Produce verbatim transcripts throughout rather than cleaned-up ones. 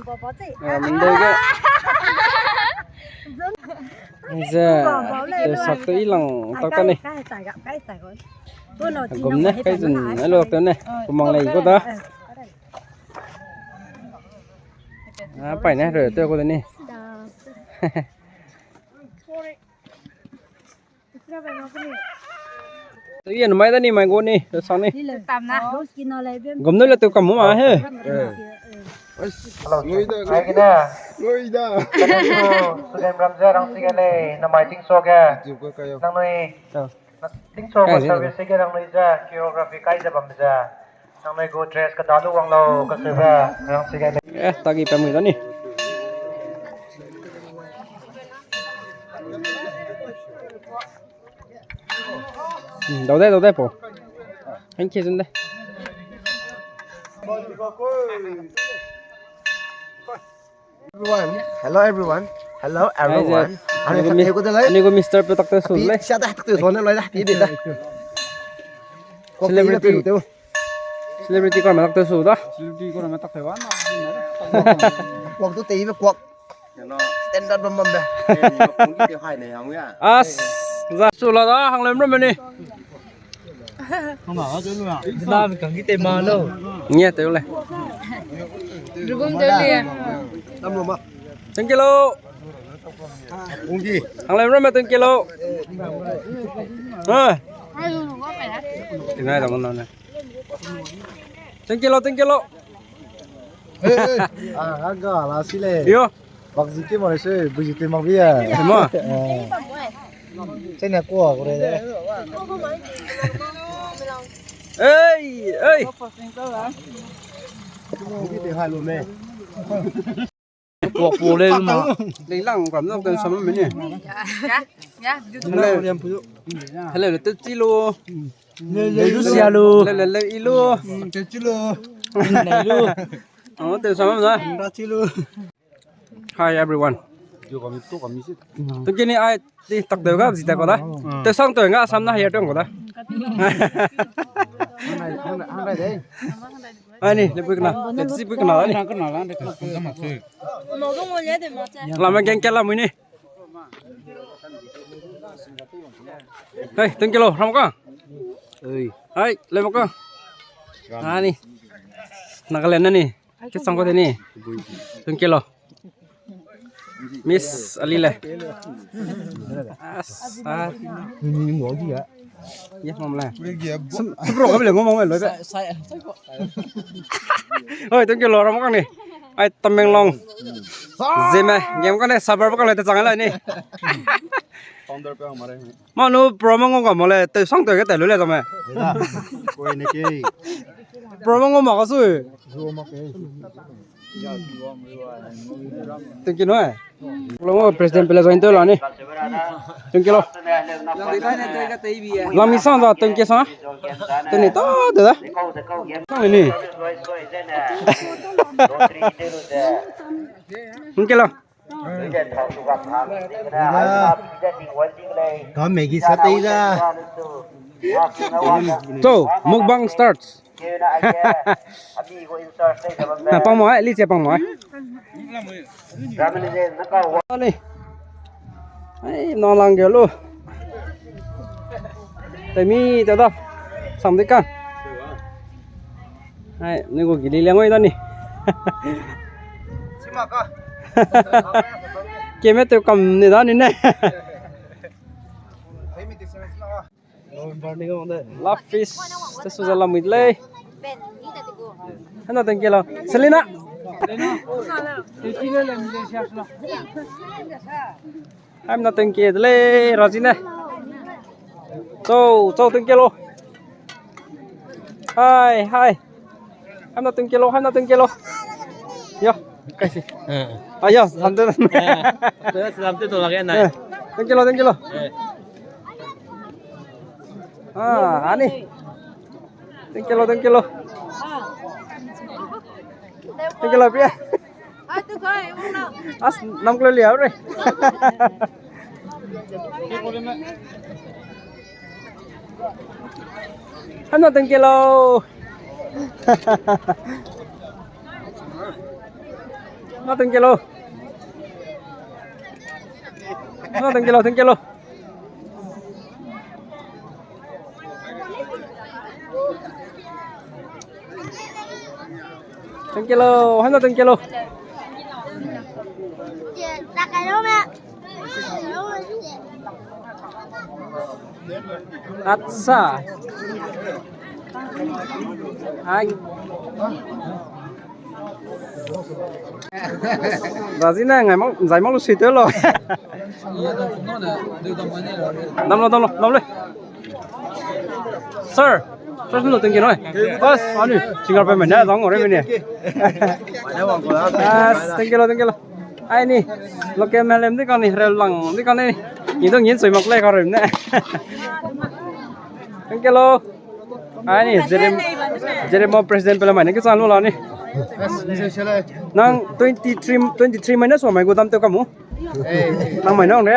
Mendoi ge. Ze, te sak te i lang tak ta ni. Gum ne, kai zun, ai lo te ne. Kumang lei ko da. A, pai ne, re te ko da ni. Te ye numai da ni mai go ni, te sang ni. Gum nu le tu kam ma he. Hello. Student ram ze rang sige lei, namai tingso ge. Nangnui tingso ge service ge nangnui ze choreography kai ze bam ze. Nangnui gu dress keda lu wang lau, kaseube rang sige lei. Eh, tagi pemui da ni. Hmm, dau de, dau de, po. Thank you, zun de. Everyone. Hello, everyone. Hello, everyone. Ani gu Mister pe tak te su le. Sia da tak te su ne loi da. Pi bi da. Celebrity. Celebrity ko ma tak te su da. Celebrity ko ma tak te wa na. Kuak tu te ibe kuak. Standard bam bam de. As, za su la da, hang lem ram ni. Nge te le. Thank you lo. Hang lem ram thank you lo. Ha. Tinai da mon na. Thank you lo, thank you lo. Eh, eh. Ah, ga la si le. Yo. Bakzi ke mare se, buzi te mak bia. Mo. Eh. Chene ko ko re de. Ei, ei. Buzi te ha lo me. Pua pua le lu ma. Lei lang kam lang kan sam me ni. Ya, ya. Hello, hello, le tu chi lo. Le lu sia lo. Le, le, le, i lo. Te chi lo. Nei lu. Oh, te sam na. Ra chi lo. Hi everyone. Thank you ni ai ti tak de ga zi ta ko da. Te sang to nga sam na hair to ko da. Ani, le pui kena. Le zi pui kena ni. Lama geng ke lamui ni. Hey, thank you lo, ram ka. Hey, le mo ka. Ani. Nagaland na ni. Ke sang ko de ni. Thank you lo. Miss Ali le. As, ah. Ni mo di ya. Ye, ngam le. Sum, sum ro ka bile ngam ngam lo be. Oi, thank you lo, ram kang ni. Ai, Tamenglong. Zeme, game kang ni, suburb kang le te chang le ni. Founder pe hang mare. Manu promo ngam ngam le, te sang te ke te lu le zame. Koi ne ke. Promo ngam ma ka su. Thank you no. Lo president pele join to la ni. Thank you lo. Lami sang da thank you sang. Teni ta de da. Sang ni. Thank you lo. Ka Maggi sa tei da. So, mukbang starts. Na pang mo ai, li che pang mo ai. Ani. Ai, na lang ge lo. Te mi te da. Sam de ka. Ai, ni gu gili liang oi da ni. Keme te kam ni da ni ne. La fish, te su za lamui de lei. Hana thank you lo. Selina. Hai, na thank you de lei, Raji ne. Chau, chau, thank you lo. Hai, hai. Hai, na thank you lo, hai, na thank you lo. Yo, kai si. Ah, yo, lam te. Lam te to lage na. Thank you lo, thank you lo. Ah, ani. Thank you lo, thank you lo. Thank you lo, pia. As, nam klo lia re. Hana thank you lo. Nga tengkelo. Nga tengkelo, tengkelo. Tengkelo, hana tengkelo. Acha. Ai. Razi ne ngai mau, nzai mau lu sui te lo. Dam lo, dam lo, dam le. Sir, sir, sino tengkelo. Bas, ani, singar pe mene, zang ore mene. Bas, tengkelo, tengkelo. Ai ni, local melem di kang ni, rel lang di kang ni. Ni dong yin sui mak le ka rem ne. Tengkelo. Ai ni, Jerem-, Jeremo president pele mai ne ke chang lu la ni. Nang twenty-three, twenty-three minus one mai gu dam te kamu. Nang mai nang ne.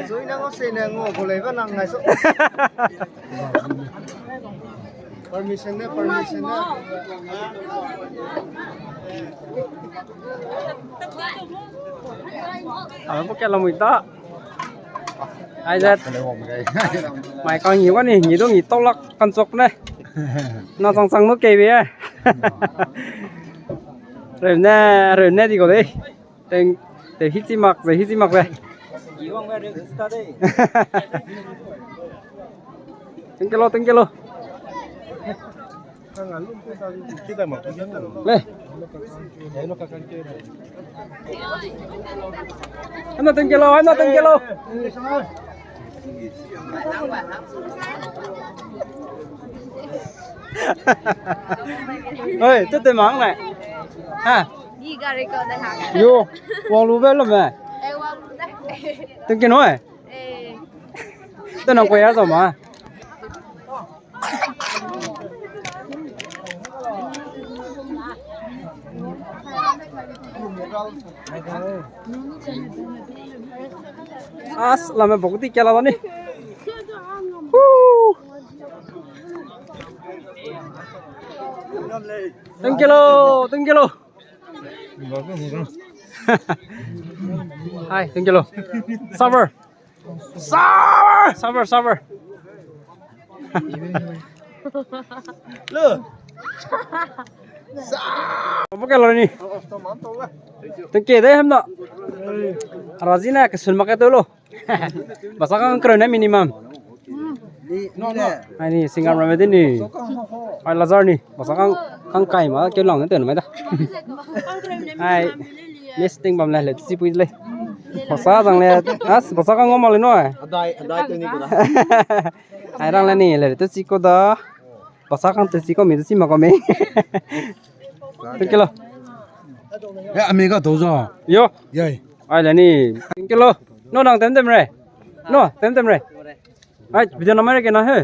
Zui nang o se ne ngo ko le ba nang ngai so. Permission ne, permission ne. Ame bo ke lamui ta. Ai zat. Mai kang ni wa ni, ni dong ni tau lak kan chok ne. Na chang chang no ke be. Rem ne, rem ne di ko de. Teng, te hichi mak ze, hichi mak ze. Tengkelo, tengkelo. Le. Hana tengkelo, hana tengkelo. Oi, tu te mang le. Ha. Ni gari ko da ha. Yo, wang lu be lo me. Eh, wang lu da. Tengkelo e. Eh. Tenang koi ya zama. As, lame bok di kela ni. Woo. Tengkelo, tengkelo. Hai, tengkelo. Sabar. Sabar, sabar, sabar. Lo. Sabar. Apa ke lo ni? Tengke de hem na. Razi na kesun mak ke to lo. Basa kang keren ne minimum. Ai ni singa ramme de ni. Ai Lazar ni. Basa kang, kang kai ma ke lang ne ten mai da. Ai. Listing bam le le chi pui le. Basa jang le. As basa kang ngom le no. Adai, adai to ni ko da. Ai rang le ni le to chi ko da. Basa kang to chi ko mi to chi ma ko mi. Tengkelo. Eh, amiga to zo. Yo. Yai. Ai le ni. Tengkelo. No nang tem tem re. No, tem tem re. Ai, video number ke na he.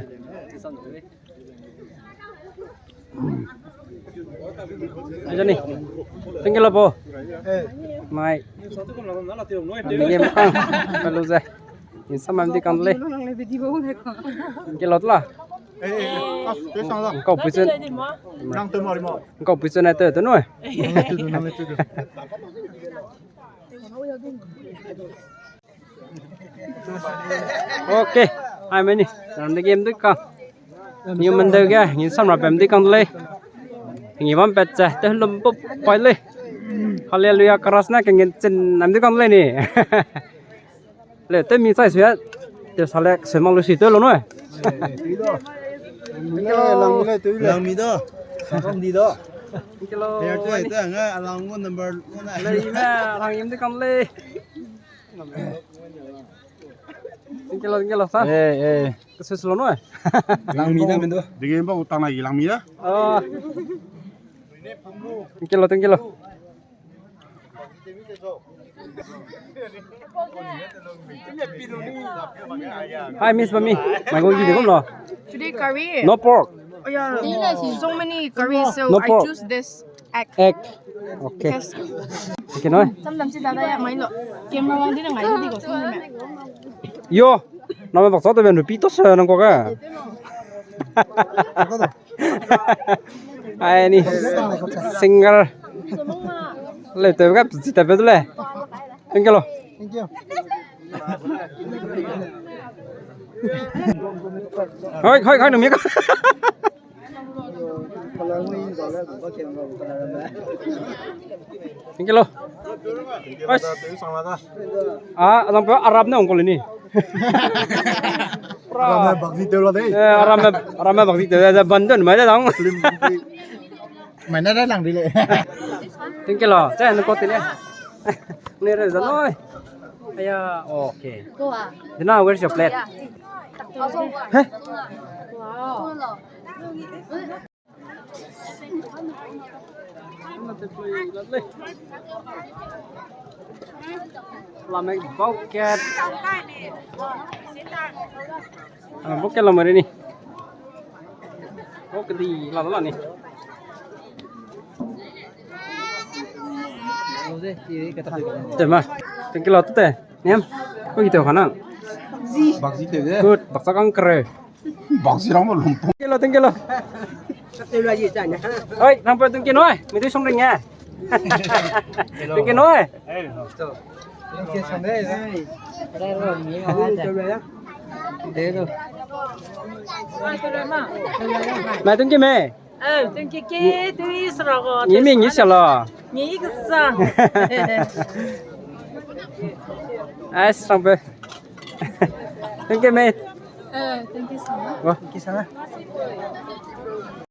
Ai, jani. Tengkelo bo. Mai. Ni game kang. Kalu ze. Insa mam di kang le. Tengkelo tla. Kau puisun. Kau puisun ai te te no. Okay, ai meni, ram de game dui ka. Ni mendeu ge, ni samra pem dui kang lei. Ni bam pet ze, te lum pup pai lei. Hallelujah, chorus na ke ngin chin nam dui kang lei ni. Le, te mi chai suya, te sale, se mang lu si te lo no. Lang mi da, sa kang di da. Kelo. Te, te, nga alang mo number one na. Le, ime, lang yem dui kang lei. Thank you, thank you, sa. Eh, eh. Kesu selo no. Lang mi da mendo. Dingin ba utang na ilang mi da. Ah. Thank you, thank you. Hi, Miss Mami. My God, you come no. Today curry. No pork. Oh yeah, so many curries, so no pork. I choose this. Egg. Egg. Okay. Yes. Okay, no? Sam dam si dada ya mai lo. Camera wang di na ngai di ko sam dam. Yo, name baksa to ben rupi to se nang ko ka. Ai ni singer. Le, te ga zi ta pe le. Thank you lo. Thank you. Hoi, hoi, hoi, numi ka. Thank you lo. Bas. Ah, adam pe Arab ne ongko le ni. Arab ne bakzi teu la dei. Eh, Arab ne, Arab ne bakzi teu, eh, bandon mai da dang. Mai na da lang di le. Thank you lo. Te ne ko te le. Ne re za noi. Aya, okay. Dina, where's your plate? Heh? Lamek bucket. Ah, bucket lamari ni. Bucket di la la ni. Te ma, thank you lo te. Niam, ko ki te khanang. Bakzi te de. Good, baksa kang kre. Bakzi rang mo lum. Thank you lo, thank you lo. Oi, nang pe thank you noi. Mi tu song ring e. Thank you noi. Mai thank you me. Oh, thank you ke, tui sera go. Ni mi ni sala. Ni ke sa. Ai, sang pe. Thank you, mate. Oh, thank you so much. Wah. Thank you so much.